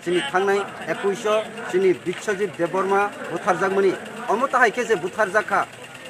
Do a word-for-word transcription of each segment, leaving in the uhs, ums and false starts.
Chini thangnai ekuish o chini Biswajit Debbarma butharjakmani. Omo tahai khe je butharjak kha,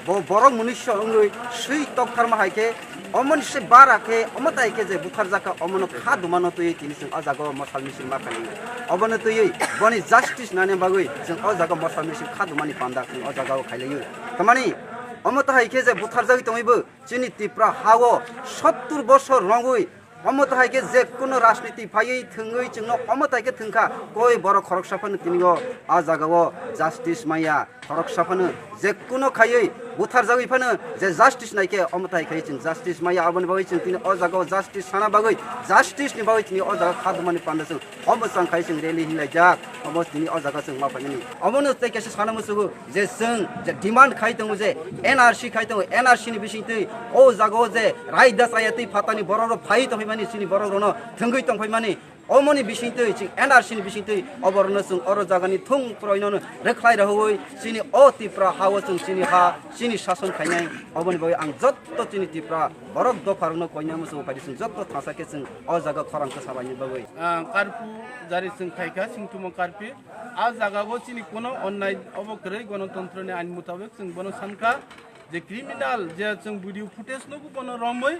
bo borok munuiso wngwi swi toktharma hai khe, omoni se bara khe, omo tahai khe je butharjak kha, omono kha dumano twiwi tini chwng o jaga o mosal misil ma khainai. Obono twiwi boni justice nani bagwi chwng o jaga o mosal misil kha dumani panda chwng o jaga o khailaio. Tamani omo tahai khe je butharjagwi tongwibo chini Tripura ha o sottur bosor rwngwi omo tahai khe je kuno rajniti phaiwi thwngwi chwngno omo tahai khe thwngkha, koi borok khoroksa phano tini o, a jaga o justice maya, khoroksa phano je kuno khaiwi butharjagwi phano je justice nai khe omo tahai khai chwng justice maya, aboni bagwi chwng tini o jaga o justice sana bagwi, justice ni bagwi tini o jaga kha dumani panda chwng omo chwng khai chwng rally hinlaijak, omo tini o jaga chwng ma phaimani. Omono tei kaisa sana musugo, je chwng je demand khai tongo je N R C khai tongo, N R C ni bisingtwi o jaga o je raida chaya twi phatani borok rok phai tongphaimani, chini borok rokno thwngwi tongphaimani, omoni bisingtwi chwng N R C ni bisingtwi oborokno chwng oro jagani thung kroino rwkhlai rohoi chini o Tripura ha o chwng chini ha chini sason khainai. Oboni bagwi ang jotto chini Tripura borok dopha rokno koina musugo phaidi chwng jotto thangsa khe chwng o jaga khorang kwsa laini bagwi. Ah, karpu jari chwng khaikha singtumo karpi. A jaga o chini kono onnai obo kwrwi, gonotontro ni ain mutabek chwng bono sankha je criminal je chwng video footage nugo bono romwi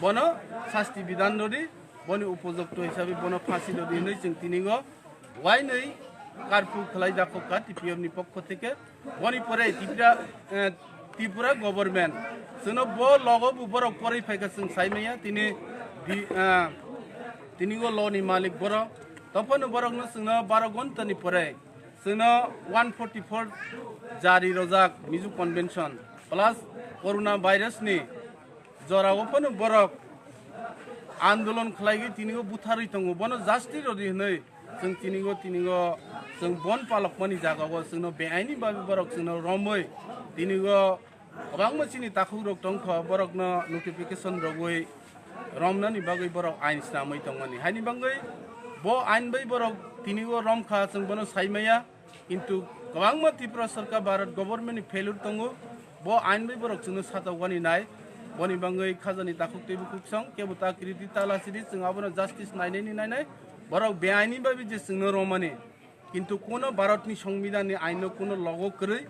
bono sasti bidan rodi, boni upojukto hisabe bono phasi rodi hinwi chwng tini o wainwi karpu khlai jakha T P F ni pokho theke. Boni pore Tripura, eh, Tripura government chwngno bo logo bo borok porwi phaikha chwng saimaya tini di, ah, tini o lo ni malik borok. Tophano borokno chwngno baro ghonta ni pore chwngno one forty four jari rojak Mizo Convention plus Corona virus ni jora o phano borok andolon khlaigwi tini o butharwi tongo, bono justice rodi hinwi chwng tini o, tini o chwng bon palokmani jaga o chwngno beaini bagwi borok chwngno romwi tini o kwbangma chini takhuk rok tongkha, borokno notification rogwi romnani bagwi borok ain snamwi tongmani. Haini bagwi bo ain bai borok tini o romkha, chwng bono saimaya. Kintu kwbangma Tripura Sarkar, Bharat Government ni failure tongo, bo ain bai borok chwngno sachaukani nai. Boni bagwi khajani takhuk tei bukhuk song kebo ta kiriti ta lachiri, chwng abono justice nainai ni nainai. Borok beaini bai je chwngno romani. Kintu kuno Bharat ni Songbidan ni ain no kuno logo kwrwi,